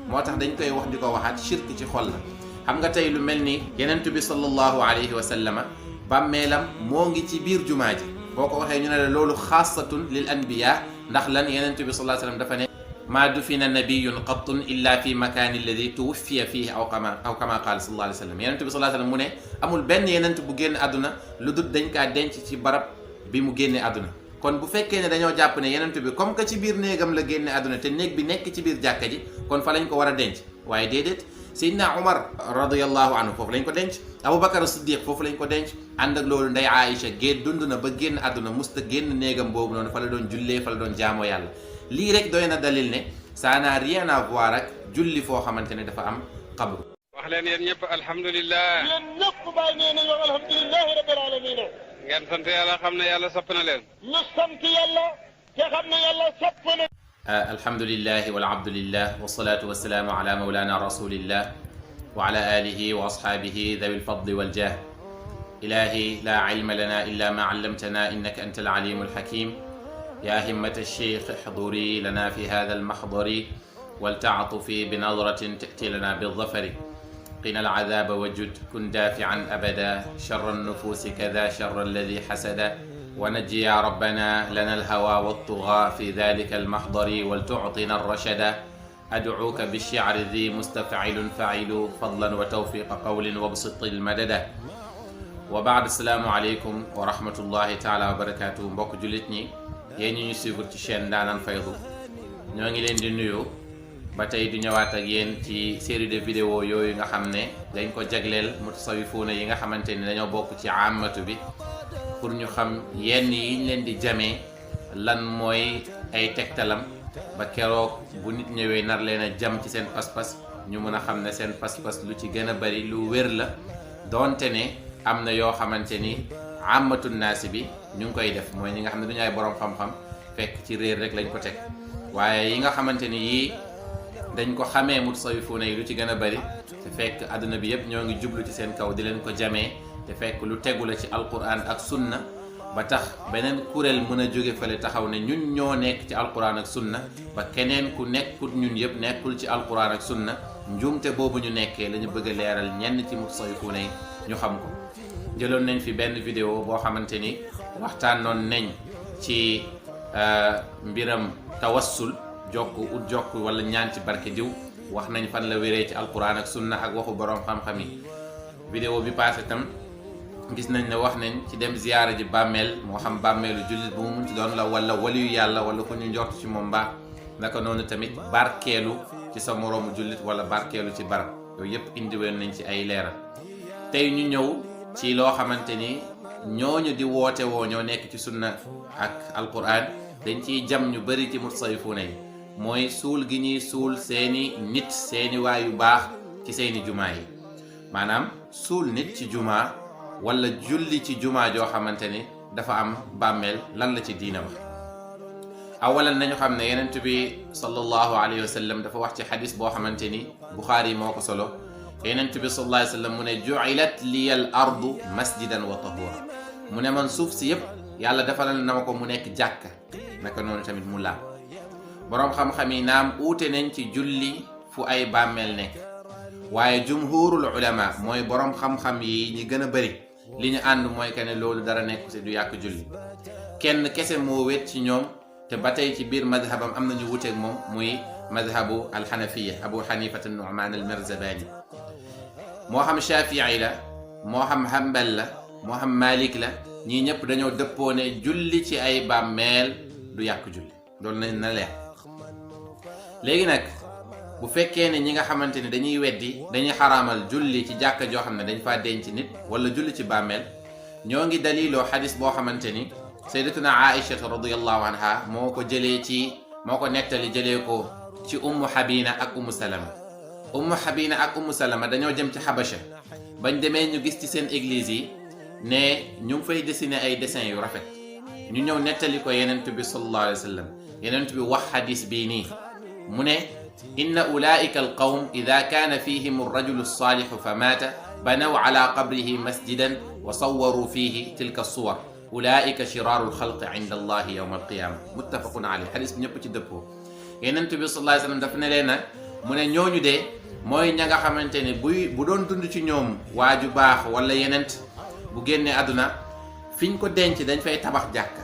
moo tax dañ koy wax di ko waxaat shirk ci xol la. xam nga tey lu mel ni yenent bi sallallahu alayhi wa sallama bàmmeelam moo ngi ci biir jumaa ji boo ko waxee ñu ne la loolu xaasatun lil anbiya ndax lan yenent bi sallallahu alayhi wa sallam dafa ne maa dufina nabiyun qattun illa fi makaani alladi tuwuffiya fihi aw kama qaala sallallahu alayhi wa sallam yenent bi sallallahu alayhi wa sallam mu ne amul benn yenent bu génn àdduna lu dul dañ kaa denc ci barab bi mu génne àdduna. kon bu fekkee ne dañoo jàpp ne yenent bi comme que ci biir néegam la génne àdduna te néeg bi nekk ci biir jàkka ji kon fa lañ ko war a denc waaye déedéet Seydina Umar radiyallahu anhu foofu lañ ko denc, Aboubacar Siddiq foofu lañ ko denc. ànd ak loolu ndey Aïcha dund na ba génn àdduna musta génn néegam boobu noonu fa la doon jullee fa la doon jaamoo yàlla. lii rek doy na dalil ne ça n'a rien à voir ak julli foo xamante ne dafa am xabru. wax leen yéen ñëpp alhamdulilah. yéen ñëpp bàyyi nee nañu alhamdulilahi rabbil alamin. ngeen sant yàlla xam ne yàlla sopp na leen. ñu sant yàlla te xam ne yàlla sopp na. alhamdulilah walabdulillah wasalaatu wasalaamu ala mawlana rasulillah wa ala alihi wa ashaabihi dawi alfadli waljah. ilahi la ilma lana illa ma allamtana innaka anta alalimu alhakim. يا همة الشيخ احضري لنا في هذا المحضر ولتعطفي بنظرة تأتي لنا بالظفر. قنا العذاب وجد كن دافعا أبدا شر النفوس كذا شر الذي حسد. ونجي يا ربنا لنا الهوى والطغى في ذلك المحضر ولتعطنا الرشد. أدعوك بالشعر ذي مستفعل فعل فضلا وتوفيق قول وبسط المدد. وبعد السلام عليكم ورحمة الله تعالى وبركاته. mbokk jullit ñi yéen ñi ñu suivre ci chaîne Ndaanaan Faydu ñoo ngi leen di nuyu ba tey di ñëwaat ak yéen ci série de vidéo yooyu nga xam ne dañ ko jagleel mutasawifuuna yi nga xamante ni dañoo bokk ci àmmatu bi pour ñu xam yenn yi ñu leen di jamee lan mooy ay tegtalam ba keroog bu nit ñëwee nar leen a jam ci seen pas-pas ñu mën a xam ne seen pas-pas lu ci gën a bari lu wér la doonte ne am na yoo xamante ni àmmatu naasi bi ñu ngi koy def mooy ñi nga xam ne duñu ay borom xam-xam fekk ci réer rek lañ ko teg waaye yi nga xamante ni yii dañ ko xamee mutasawifuuna yi lu ci gën a bari te fekk àdduna bi yëpp ñoo ngi jublu ci seen kaw di leen ko jamee te fekk lu tegu la ci alquran ak sunna ba tax beneen kuréel mën a jóge fale taxaw ne ñun ñoo nekk ci alquran ak sunna ba keneen ku nekkut ñun yëpp nekkul ci alquran ak sunna njuumte boobu ñu nekkee la ñu bëgg a leeral ñenn ci mutasawifuuna yi ñu xam ko. jëloon nañ fi benn vidéo boo xamante ni waxtaanoon nañ ci mbiram tawassul jokk wala ñaan ci barke diw wax nañ fan la wéree ci alquran ak sunna ak waxu borom xam-xam yi. vidéo bi passé tam gis nañ ne wax nañ ci dem ziyaara ji bàmmeel moo xam bàmmeelu jullit bu mu munti doon la wala waliyu yàlla wala ku ñu njort ci moom mbaax naka noonu tamit barkeelu ci sa moroomu jullit wala barkeelu ci barab yooyu yëpp indiwoon nañ ci ay leeral. tey ñu ñëw ci loo xamante ni ñooñu di woote woo ñoo nekk ci sunna ak alquran dañ ciy jam ñu bari ci mutasawifuuna yi mooy suul gi ñuy suul seeni nit seeni waayu baax ci seeni jumaa yi maanaam suul nit ci jumaa wala julli ci jumaa joo xamante ni dafa am bàmmeel lan la ci diina wax. awalan nañu xam ne yenent bi sallallahu alayhi wa sallam dafa wax ci xadis boo xamante ni Buxaari moo ko solo yenent bi sallallahu alayhi wa sallam mu ne ju'ilat liya al ardu masjidan wa tahura mu ne man suuf si yëpp yàlla defalal na ma ko mu nekk jàkka naka noonu tamit mu laab. boroom xam-xam yi naam uute nañ ci julli fu ay bàmmeel nekk waaye jumhurul ulama mooy boroom xam-xam yi ñi gën a bari li ñu ànd mooy que ne loolu dara nekku si du yàq julli. kenn kese moo wét ci ñoom te ba tey ci biir madhabam am nañu wuteeg moom muy madhabu alxanafiya abu xanifata nu'man almirzabani moo xam shafii la moo xam hanbal la moo xam malik la ñii ñëpp dañoo dëppoo ne julli ci ay bàmmeel du yàq julli loolu na leer. léegi nag bu fekkee ne ñi nga xamante ne dañuy weddi dañuy xaraamal julli ci jàkka joo xam ne dañ faa denc nit wala julli ci bàmmeel ñoo ngi daliloo xadis boo xamante ni sayyidatuna Aïcha radiyallahu anha moo ko nettali jëlee ko ci ummu Habina ak ummu Salama dañoo jëm ci Habasha bañ demee ñu gis ci seen église yi ne ñu ngi fay dessiner ay dessin yu rafet ñu ñëw nettali ko yenent bi sallallahu alayhi wa sallam yenent bi wax xadis bii nii mu ne inna ulaika alqawm ida kaana fihim arrajulu alsaalixu fa maata banaw ala qabrihi masjidan wa sawwaru fihi tilka alsuwar ulaika shiraaru alxalqi inda allahi yawma alqiyama muttafaqun alayh xadis bi ñëpp ci dëppoo yenent bi sallallahu alayhi wa sallam daf ne leen mu ne ñooñu de mooy ña nga xamante ne bu doon dund ci ñoom waaju baax wala yenent bu génnee àdduna fiñ ko denc dañ fay tabax jàkka.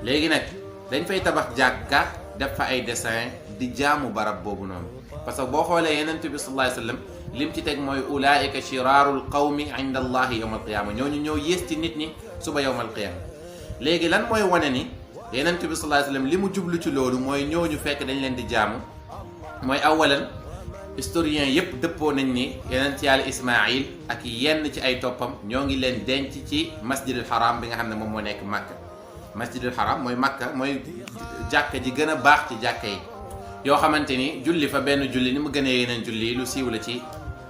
léegi nag dañ fay tabax jàkka def fa ay dessin di jaamu barab boobu noonu parce que boo xoolee yenent bi sallallahu alayhi wa sallam lim ci teg mooy ulaika shiraarul qawmi inda allahi yawma alqiyama ñooñu ñoo yées ci nit ñi suba yawma alqiyama. léegi lan mooy wane ni yenent bi sallallahu alayhi wa sallam li mu jublu ci loolu mooy ñooñu fekk dañ leen di jaamu mooy awalan historien yépp dëppoo nañ ni yenent yàlla Ismaïl ak yenn ci ay toppam ñoo ngi leen denc ci masjidul haram bi nga xam ne moom moo nekk Makka. masjidul haram mooy Makka mooy jàkka ji gën a baax ci jàkka yi yoo xamante ni julli fa benn julli ni mu gënee yeneen julli lu siiw la ci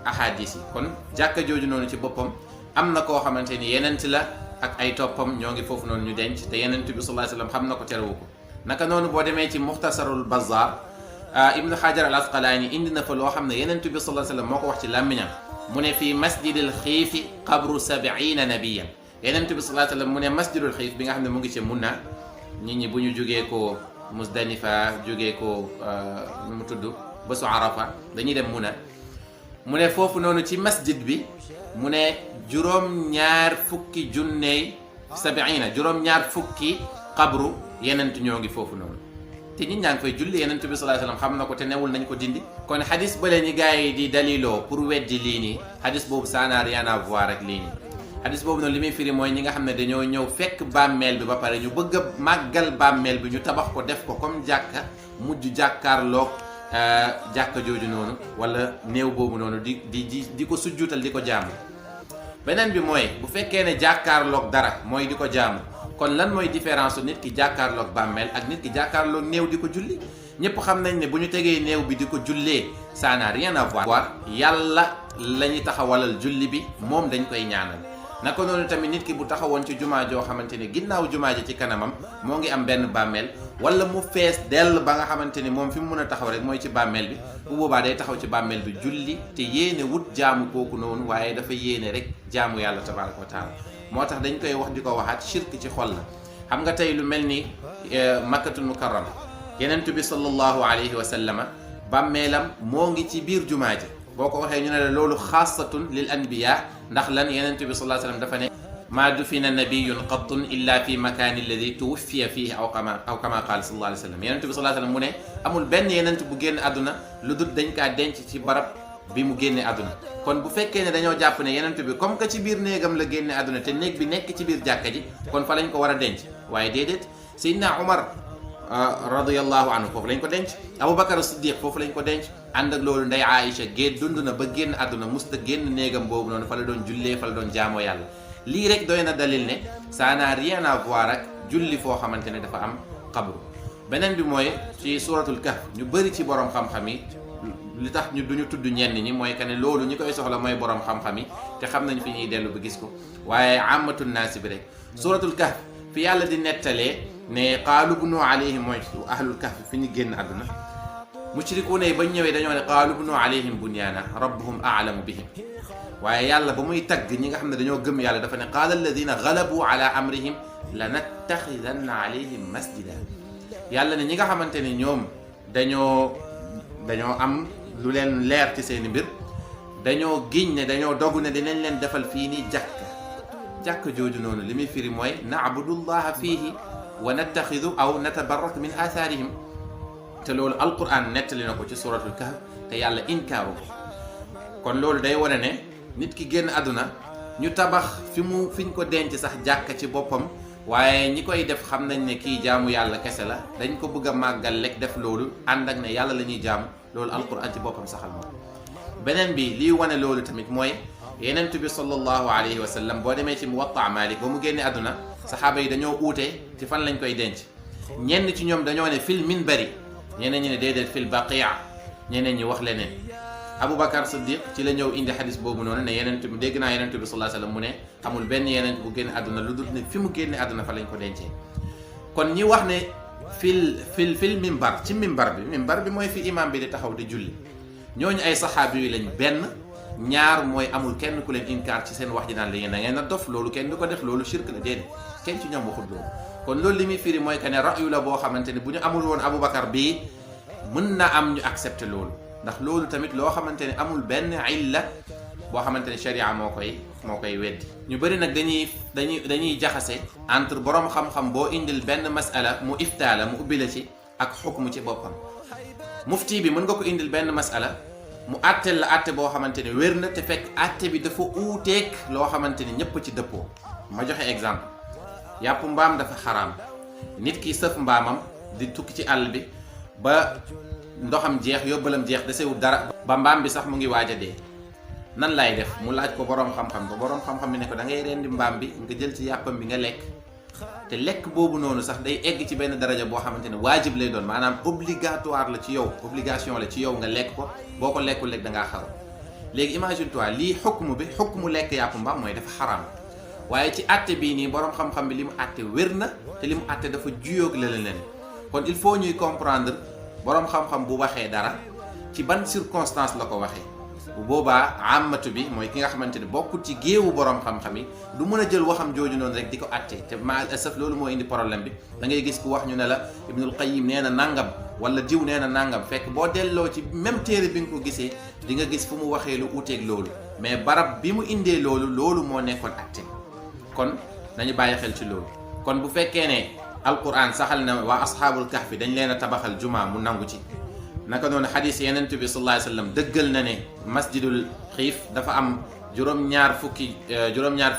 ahadis yi. kon jàkka jooju noonu ci boppam am na koo xamante ni yenent la ak ay toppam ñoo ngi foofu noonu ñu denc te yenent bi sallallahu alayhi wasallam xam na ko terewu ko. naka noonu boo demee ci muxtasarul Bazzar Ibnu Hajar al Asqalaani indi na fa loo xam ne yenent bi sallallahu alayhi wasallam moo ko wax ci làmmiñam mu ne fii masjidil xiifi qabru 70 nabiyan. yenent bi sallallahu alayhi wasallam mu ne masjidul xiif bi nga xam ne mu ngi ci Munna nit ñi bu ñu jógee ko Musdalifa jógee ko nu mu tudd bésu Arafa dañuy dem Munna mu ne foofu noonu ci masjid bi mu ne juróom-ñaar fukki junney 70 juróom-ñaar fukki qabru yenent ñoo ngi foofu noonu te nit ñaa ngi fay julli yenent bi sallallahu alayhi wasallam xam na ko te newul nañ ko dindi. kon xadis bële ñi gars yi di daliloo pour weddi lii nii xadis boobu ça n'a rien à voir ak lii nii. hadis boobu noonu li muy firi mooy ñi nga xam ne dañoo ñëw fekk bàmmeel bi ba pare ñu bëgg a màggal bàmmeel bi ñu tabax ko def ko comme jàkka mujj jàkkaarloog jàkka jooju noonu wala néew boobu noonu di ko sujjuutal di ko jaamu. beneen bi mooy bu fekkee ne jàkkaarloog dara mooy di ko jaamu kon lan mooy différence nit ki jàkkaarloog bàmmeel ak nit ki jàkkaarloog néew di ko julli. ñëpp xam nañ ne bu ñu tegee néew bi di ko jullee ça n'a rien à voir yàlla la ñuy taxawalal julli bi moom dañ koy ñaanal. naka noonu tamit nit ki bu taxawoon ci jumaa joo xamante ni ginnaaw jumaa ji ci kanamam moo ngi am benn bàmmeel wala mu fees dell ba nga xamante ni moom fi mu mën a taxaw rek mooy ci bàmmeel bi bu boobaa day taxaw ci bàmmeel bi julli te yéene wut jaamu kooku noonu waaye dafa yéene rek jaamu yàlla tabaraka wa taala. moo tax dañ koy wax di ko waxaat shirk ci xol la. xam nga tey lu mel ni makkatul mukarrama yenentu bi sallallahu alayhi wa sallama bàmmeelam moo ngi ci biir jumaa ji boo ko waxee ñu ne la loolu xaasatun lil anbiya ndax lan yenent bi sallallahu alayhi wasallam dafa ne maa dufina nabiyun qattun illa fi makaani alladi tuwaffiya fihi aw kama qaala sallallahu alayhi wasallam yenent bi sallallahu alayhi wasallam mu ne amul benn yenent bu génn àdduna lu dul dañ kaa denc ci barab bi mu génne àdduna. kon bu fekkee ne dañoo jàpp ne yenent bi comme que ci biir néegam la génne àdduna te néeg bi nekk ci biir jàkka ji kon fa lañ ko war a denc waaye déedéet Seydina Umar radiyallahu anhu foofu lañ ko denc Aboubacar Siddiq foofu lañ ko denc ànd ak loolu ndey Aïcha dund na ba génn àdduna musta génn néegam boobu noonu fa la doon jullee fa la doon jaamoo yàlla. lii rek doy na dalil ne ça n'a rien à voir ak julli foo xamante ne dafa am xabru. beneen bi mooy ci suratul kahf ñu bëri ci borom xam-xam yi li tax ñu duñu tudd ñenn ñi mooy que ne loolu ñi koy soxla mooy borom xam-xam yi te xam nañ fi ñuy dellu ba gis ko waaye amatul naasi bi rek suratul kahf fi yàlla di nettalee ne qaalu bnu alayhim mooy ahlul kahf fi ñu génn àdduna mushrikuuna yi bañ ñëwee dañoo ne qaalu bnu alayhim bunyaana rabbuhum a'lamu bihim waaye yàlla ba muy tagg ñi nga xam ne dañoo gëm yàlla dafa ne qaala alladina galabu ala amrihim lanattaxidanna alayhim masjida yàlla ne ñi nga xamante ne ñoom dañoo am lu leen leer ci seeni mbir dañoo giñ ne dañoo dogu ne dinañ leen defal fii nii jàkka jooju noonu li muy firi mooy na'budullaha fiihi wa nattaxidu aw natabarrak min athaarihim te loolu alquran nettali na ko ci suratul kahf te yàlla inkaaru ko kon loolu day wane ne nit ki génn àdduna ñu tabax fiñ ko denc sax jàkka ci boppam waaye ñi koy def xam nañ ne kii jaamu yàlla kese la dañ ko bëgg a màggal lekk def loolu ànd ak ne yàlla la ñuy jaamu loolu alquran ci boppam saxal moom. beneen bi lii wane loolu tamit mooy yenent bi sallallahu alayhi wa sallam boo demee ci Muwatta Malik ba mu génne àdduna saxaaba yi dañoo uute ci fan lañ koy denc ñenn ci ñoom dañoo ne fil minbari ñeneen ñi ne déedéet fil baqiya ñeneen ñi wax leneen. Aboubacar Siddiq ci la ñëw indi xadis boobu noonu ne yenent bi dégg naa yenent bi sallallahu alayhi wasallam mu ne amul benn yenent bu génne àdduna lu dul ne fi mu génne àdduna fa lañ ko dencee. kon ñi wax ne fil mimbar ci mimbar bi mooy fi imam bi di taxaw di julli ñooñu ay saxaabi yu lañ benn ñaar mooy amul kenn ku leen inkaar ci seen wax ji naan la yéen da ngeen a dof loolu kenn du ko def loolu shirk la déedéet kenn ci ñoom waxul loolu. kon loolu li muy firi mooy que ne ra'yu la boo xamante ne bu ñu amul woon Aboubacar bii mën na am ñu accepté loolu ndax loolu tamit loo xamante ne amul benn illa boo xamante ne sharia moo koy weddi. ñu bëri nag dañuy jaxase entre borom xam-xam boo indil benn masala mu iftaa la mu ubbi la ci ak xukmu ci boppam. mufti bi mën nga ko indil benn masala mu àtteel la àtte boo xamante ne wér na te fekk àtte bi dafa uuteeg loo xamante ni ñëpp ci dëppoo. ma joxe exemple yàpp mbaam dafa xaraam nit ki sëf mbaamam di tukki ci àll bi ba ndoxam jeex yóbbalam jeex desewul dara ba mbaam bi sax mu ngi waaj a dee nan lay def mu laaj ko boroom xam-xam ba boroom xam-xam bi ne ko da ngay rendi mbaam bi nga jël ci yàppam bi nga lekk te lekk boobu noonu sax day egg ci benn daraja boo xamante ne waajib lay doon maanaam obligatoire la ci yow obligation la ci yow nga lekk ko boo ko lekkul lekk da ngaa xaru léegi imagine toi lii xukmu lekk yàpp mbaam mooy dafa xaraam waaye ci àtte bii nii boroom xam-xam bi li mu àtte wér na te li mu àtte dafa juyoog la leen kon il faut ñuy comprendre boroom xam-xam bu waxee dara ci ban circonstance la ko waxee bu boobaa amatu bi mooy ki nga xamante ne bokkul ci géewu boroom xam-xam yi du mën a jël waxam jooju noonu rek di ko àtte te ma asaf loolu moo indi problème bi da ngay gis ku wax ñu ne la Ibnul Qayyim nee na nangam wala diw nee na nangam fekk boo delloo ci même téere bi nga ko gisee di nga gis fu mu waxee lu uuteeg loolu mais barab bi mu indee loolu moo nekkoon àtte kon nañu bàyyi xel ci loolu. kon bu fekkee ne alquran saxal na waa asxaabul kahfi dañ leen a tabaxal juma mu nangu ci naka noonu xadis yenent bi sallallahu alayhi wa sallam dëggal na ne masjidul xiif dafa am juróom-ñaar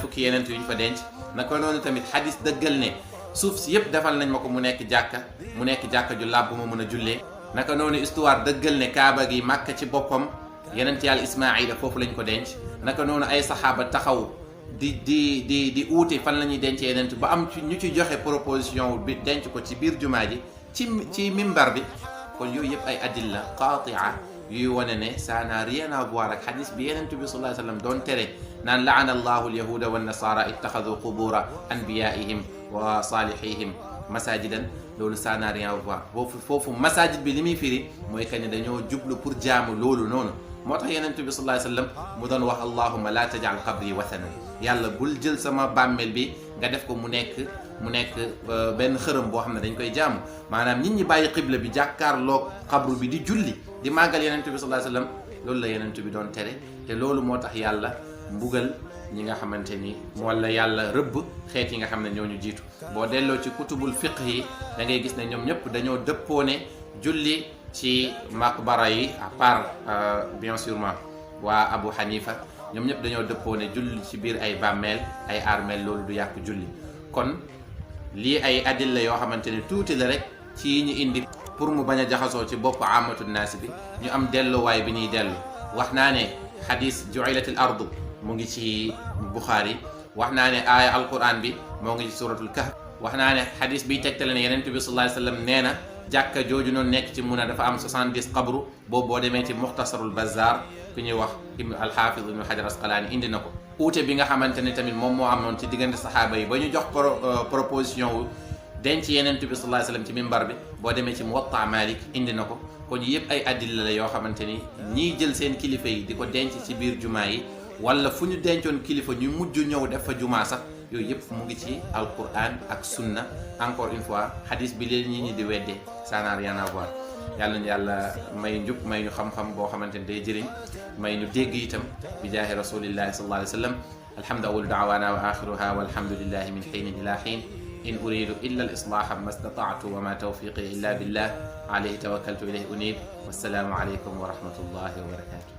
fukki yenent yu ñu fa denc naka noonu tamit xadis dëggal ne suuf si yëpp defal nañ ma ko mu nekk jàkka ju làbb ma mën a jullee naka noonu histoire dëggal ne kaaba gi màkka ci boppam yenent yàlla ismaila foofu lañ ko denc naka noonu ay saxaaba taxaw di uute fan la ñuy dencee yenent ba am ci ñu ci joxe proposition bi denc ko ci biir jumaa ji ci mimbar bi kon yooyu yëpp ay adilla qatia yuy wane ne ça n'a rien à voir ak xadis bi yenent bi sallallahu alayhi wa sallam doon tere naan laana allahu alyahuda wa nasara ittaxadu qubura anbiyaihim wa salihihim masajidan loolu ça n'a rien à voir foofu masajid bi li muy firi mooy que ne dañoo jublu pour jaamu loolu noonu moo tax yenent bi sallallahu alayhi wa sallam mu doon wax allahumma la tajal qabri wathanan yàlla bul jël sama bàmmeel bi nga def ko mu nekk benn xërëm boo xam ne dañ koy jaamu maanaam nit ñi bàyyi xibla bi jàkkaarloog xabru bi di julli di màggal yenent bi sallallahu alayhi wasallam loolu la yenent bi doon tere te loolu moo tax yàlla mbugal ñi nga xamante ni wala yàlla rëbb xeet yi nga xam ne ñoo ñu jiitu boo delloo ci kutubul fiqh yi da ngay gis ne ñoom ñëpp dañoo dëppoone julli ci maqbara yi à part bien sûrement waa Abu Hanifa ñoom ñëpp dañoo dëppoone julli ci biir ay bàmmeel ay armeel loolu du yàq julli kon lii ay adilla yoo xamante ni tuuti la rek ci ñu indi pour mu bañ a jaxasoo ci bopp amatu naasi bi ñu am delluwaay bi ñuy dellu wax naa ne xadis ju'ilatil ardu mu ngi ci Buxaari wax naa ne aaya alquran bi moo ngi ci suratul kahf wax naa ne xadis biy tegtale ne yenent bi sallallahu alayhi wasallam nee na jàkka jooju noonu nekk ci mun a dafa am 70 qabru boobu boo demee ci muxtasarul bazar ku ñuy wax alxaafis ibnu xajar asqalaani indi na ko uute bi nga xamante ne tamit moom moo amoon ci diggante saxaaba yi ba ñu jox proposition wu denc yenent bi sallallahu alayhi wasallam ci mimbar bi boo demee ci muwatta malik indi na ko kon yëpp ay addilla la yoo xamante ni ñiy jël seen kilifa yi di ko denc ci biir jumaa yi wala fu ñu dencoon kilifa ñu mujj ñëw def fa jumaa sax yooyu yëpp mu ngi ci alquran ak sunna encore une fois hadis bi leen ñi di weddee ça n'a rien à voir yàlla ñu yàlla may njub may ñu xam-xam boo xamante ni day jëriñ may ñu dégg itam bi jaahi rasulillahi sallallahu alayhi wa sallam alhamdu awwalu da'wana wa axiruha walhamdulillahi min xiinin ila xiin in uridu illa al islaha ma stata'tu wa ma tawfiqi illa billah alayhi tawakkaltu ilayhi unib wassalaamu alaykum wa rahmatullahi wa barakatuh